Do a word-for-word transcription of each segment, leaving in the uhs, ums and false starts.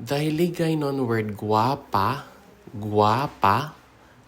The Hiligaynon word guapa, guapa,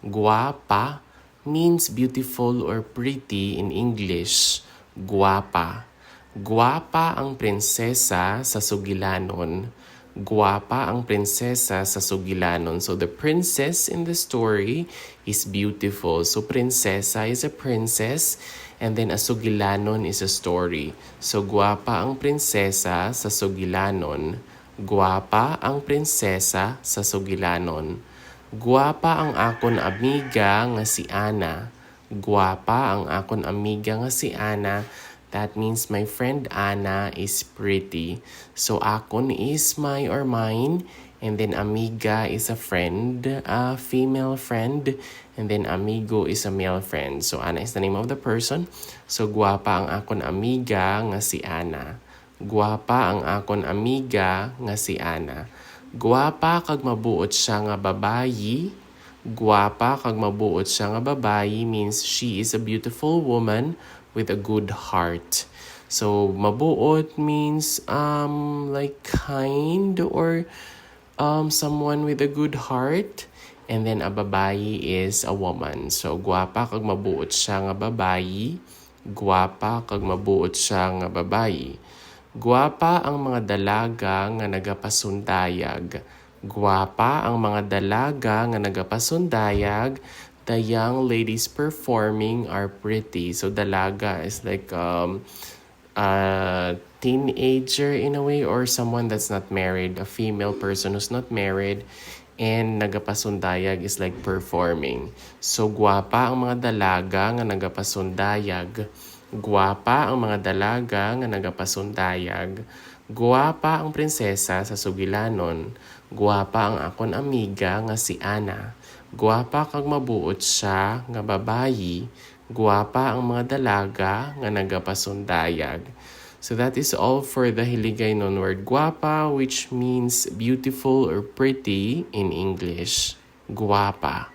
guapa means beautiful or pretty in English. Guapa. Guapa ang prinsesa sa Sugilanon. Guapa ang prinsesa sa Sugilanon. So the princess in the story is beautiful. So prinsesa is a princess, and then a Sugilanon is a story. So guapa ang prinsesa sa Sugilanon. Guapa ang prinsesa sa Sugilanon. Guapa ang akon amiga nga si Ana. Guapa ang akon amiga nga si Ana. That means my friend Ana is pretty. So akon is my or mine, and then amiga is a friend, a female friend, and then amigo is a male friend. So Ana is the name of the person. So guapa ang akon amiga nga si Ana. Guapa ang akon amiga nga si Ana. Guapa kag mabuot siya nga babayi. Guapa kag mabuot siya nga babayi means she is a beautiful woman with a good heart. So, mabuot means um like kind or um someone with a good heart. And then a babayi is a woman. So, guapa kag mabuot siya nga babayi. Guapa kag mabuot siya nga babayi. Guapa ang mga dalaga nga nagapasundayag. Guapa ang mga dalaga nga nagapasundayag. The young ladies performing are pretty. So dalaga is like um a teenager in a way, or someone that's not married, a female person who's not married, and nagapasundayag is like performing. So guapa ang mga dalaga nga nagapasundayag. Guapa ang mga dalaga nga nagapasundayag. Guapa ang prinsesa sa Sugilanon. Guapa ang akon amiga nga si Ana. Guapa kag mabuot siya nga babayi. Guapa ang mga dalaga nga nagapasundayag. So that is all for the Hiligaynon word guapa, which means beautiful or pretty in English. Guapa.